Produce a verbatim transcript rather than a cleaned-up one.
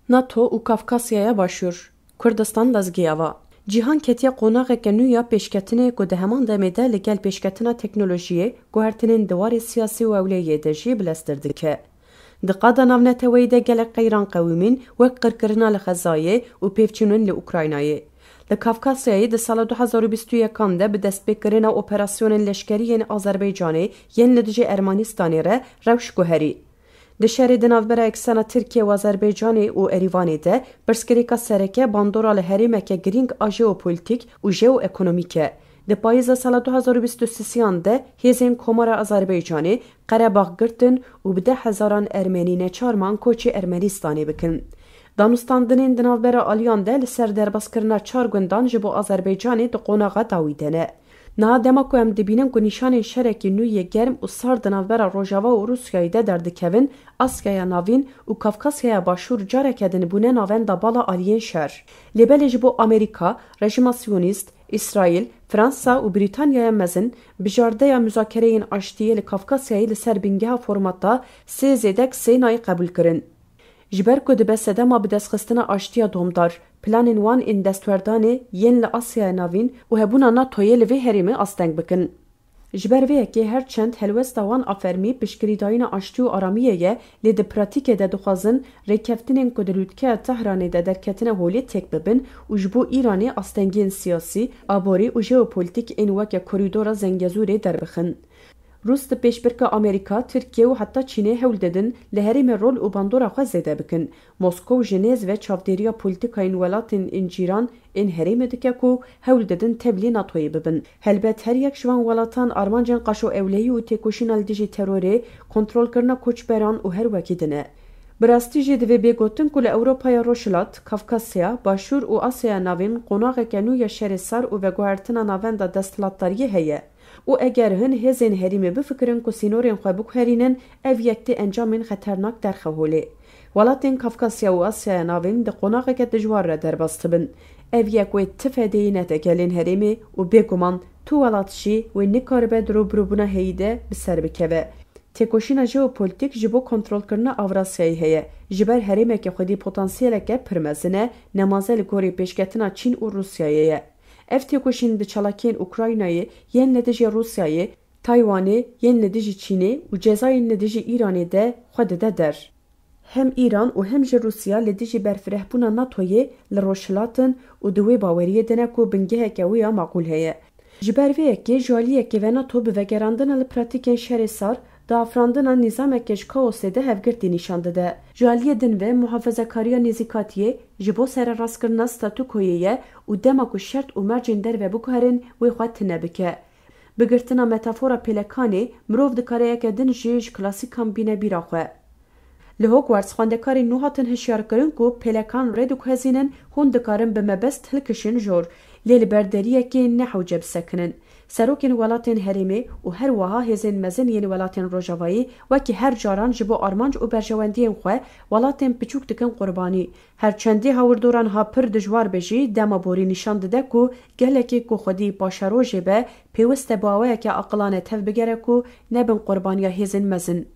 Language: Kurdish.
NATO û Kafkasyaya Başûr, Kurdistan lezgiya va. Cîhan ketiye qonaxeke nû ya pêşketinê ku di heman demê de li gel pêşketina teknolojiyê, guhertinên di warê siyasî û ewleyê de jî bileztir dike. Di qada navneteweyî de gelek qeyran qewimîn, wek qirkirina li Xezayê û pêvçûnin li Ukraynayê. Li Kafkasyayê di sala du hazar û bîst û yekan de bi destpêkirina operasyonên leşkerî yên Azerbaycanê yên li dijî Ermenistanê re rewş guherî. Di şerê di navbera eksena Tirkiye û Azerbaycanê û Erîvanê de pirsgirêka sereke bandora li herêmeke girîng a jeopolitîk û jeoekonomîk e. Di payîza sala du hazar û bîst û sisiyan de hêzên Komara Azerbaycanê Qerebax girtin û bi deh hezaran Ermenî neçar man koçê Ermenistanê bikin. Danûstandinên di navbera aliyan de li ser derbazkirina çar gundan ji bo Azerbaycanê di qonaxa dawî de ne. Niha dema ku em dibînin ku nîşanên şerekî nû yê germ û sar di navbera Rojava û Rûsyayê de derdikevin, Asyaya Navîn û Kafkasyaya Başûr careke din bûne navenda bala aliyên şer. Lê belê ji bo Amerîka, rejîma Siyonîst, Îsraîl, Fransa û Brîtanyaya Mezin, bijardeya muzakereyên aştiyê li Kafkasyayê li ser bingeha formata sê zêdek sê nayê qebûlkirin. Ji ber ku dibe sedema bidestxistina aştiya domdar, planên wan ên destwerdanê yên li Asyaya Navîn û hebûna NATOyê li vê herêmê asteng bikin. Ji ber vê yekê her çend helwesta wan a fermî piştgirîdayîna aştî û aramiyê ye, lê di pratîkê de dixwazin rêkeftinên ku di lûtkeya Tehranê de derketine holê têk bibin û ji bo Îranê astengiyên siyasî, aborî û jeopolitîk ên weke korîdora Zengezûrê derbixin. Rûs di pêşbirka Amerîka, Tirkiye û heta Çînê hewl didin li herêmê rol û bandora xwe zêde bikin. Moskow ji nêz ve çavdêriya polîtîkayên welatên ên cîran ên herêmê dike ku hewl didin tevlî NATOyê bibin. Helbet her yek ji van welatan armancên qaşo ewlehî û têkoşîna li dijî terorê, kontrolkirina koçberan û her wekî din e. Bi rastî jî divê bê gotin ku li Ewropaya Rojhilat, Kafkasya, Başûr û Asyaya Navîn qonaxeke nû ya şerê sar û veguhertina navenda desthilatdariyê heye. Û eger hin hêzên herêmê bifikirin ku sînorên xwe biguherînin, ev yek tê encamên xeternak derxe holê. Welatên Kafkasya û Asyaya Navîn di qonaxeke dijwar re derbas dibin. Ev yek wê ti fedeyî nede gelên herêmê û bêguman tu welat jî wê nikaribe di rûbirûbûna heyî de bi ser bikeve. Têkoşîna jeopolîtîk ji bo kontrolkirina Avrasyayê heye. Ji ber herêmeke xwedî potansiyeleke pir mezin e, nemaze li gorî pêşketina Çîn û Rûsyayê ye. Ev têkoşîn di çalakiyên Ukraynayê, yên li dijî Rûsyayê, Taywanê, yên li dijî Çînê û cezayên li dijî Îranê de xwe dide der. Hem Îran û hem jî Rûsya li dijî berfirehbûna NATOyê li Rojhilat in û di wê baweriyê de ne ku bingeheke wê ya maqûl heye. Ji ber vê yekê ji aliyekê ve NATO bi vegerandina li pratîkên şerê sar, di afirandina nîzameke ji kaosê de hevgirtî nîşan dide. Ji aliyê din ve muhafezekariya nêzîkatiyê ji bo sererastkirina statûkoyê ye û dema ku şert û mercên derve biguherin wê xwe tune bike. Bi girtina metafora pêlekanê, mirov dikare yeke din jî ji klasîkan bîne bîra xwe. Li Hogwarts xwendekarên nû hatin hişyarkirin ku pêlekan rê diguhezînin, hûn dikarin bi mebest hilkişin jor, lê li ber deriyekê ne hewce bisekinin. Serokên welatên herêmê û her wiha hêzên mezin yên welatên Rojavayî wekî her caran ji bo armanc û berjewendiyên xwe welatên piçûk dikin qurbanî. Her çendî hawirdoran ha pir dijwar be jî, dema borî nîşan dide ku gelekî ku xwedî paşerojê be, pêwist e bi awayeke aqilane tevbigere ku nebin qurbaniya hêzên mezin.